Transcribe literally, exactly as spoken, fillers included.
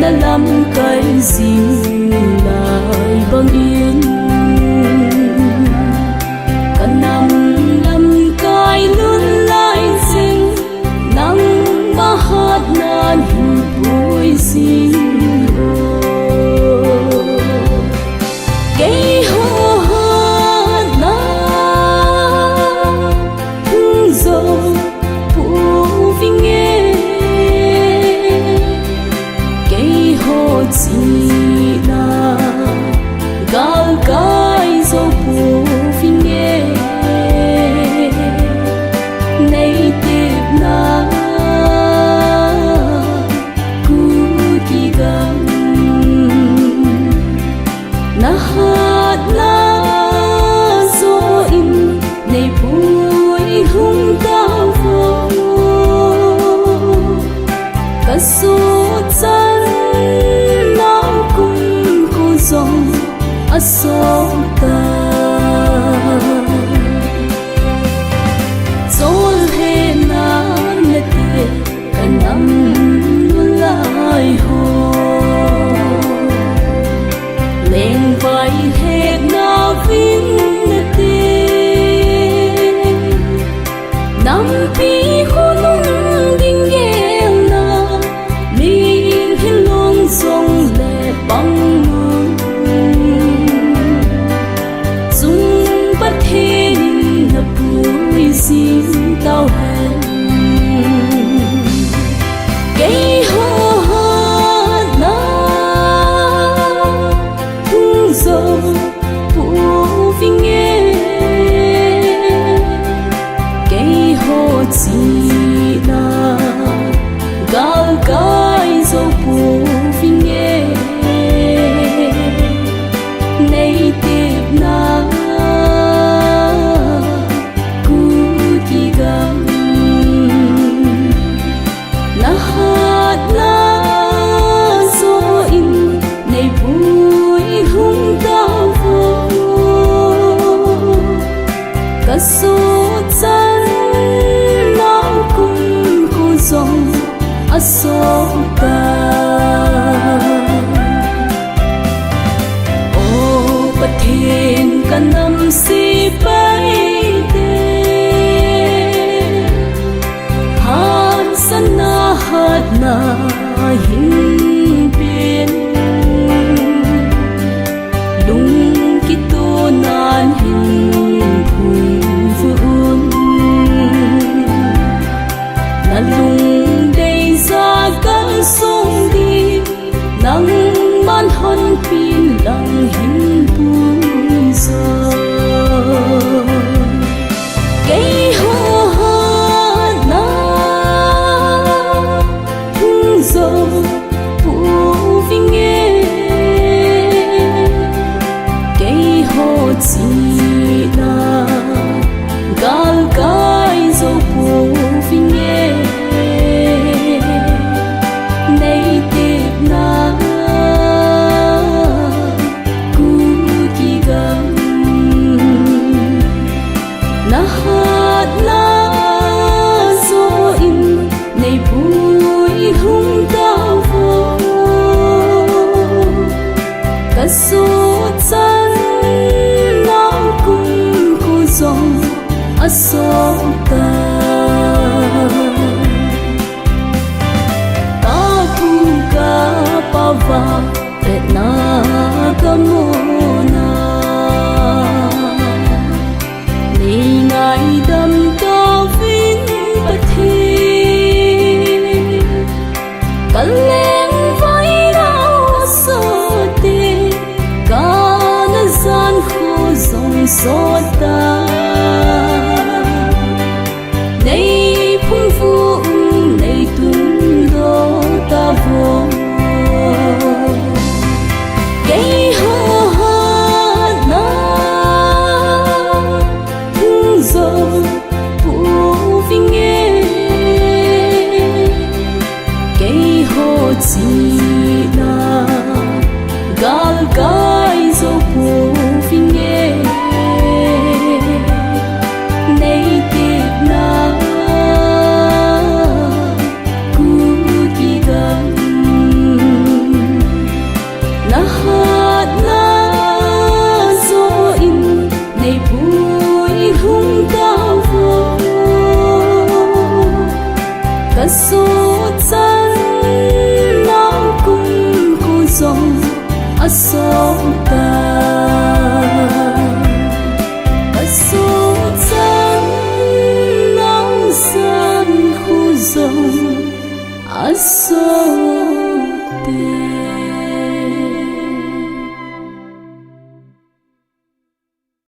Lamkai jing lai bangin, ka nam lamkai lhun lai jing, nangma hatnan hin pui jing o. Keiho hatna hung jou pouvinge, keiho chihna galkai jou pouvinge, nei tepna Kuki gam. Na hatna joh in nei pui lhung tauvo. Ka sot chan nau kum khu jong asot tai. Cholhehna nate ka nam lhun lai ho, lengvai hetna vin nate, nampi khonung ding gelna, mihem hilou jongle pang un, chung Pathen in na pui jing tauhen. Keiho hatna hung jou pouvinge, keiho chihna galkai jou pouvinge, nei tepna Kuki gam. Na hatna joh in nei pui lhung tauvo. Ka sot chan nau kum khu jong asot tai. O Pathen, ka nam sepai te, hansatna hatna hin pen, lung kitonan hin phung un. Na lungdei ja kalsong ding, nangman honpin lang hin pui jo. Keiho hatna hung jou pouvinge, keiho chihna galkai jou pouvinge, nei tepna Kuki gam. Na hatna joh in nei pui lhung tauvo. Ka sot chan nau kum khu jong asot tai. Ka pu ka pa vang hetna ka muna, nei ngaidam tauvin Pathen. Ka lengvai nau asot te, ka na jan khu jong sot tai. Nei phung vu, nei tun doh tauvo. Keiho hatna hung jou pouvinge, keiho chihna galkai jou pouvinge, nei tepna Kuki gam. song ta, a song chan nang san khu zong a song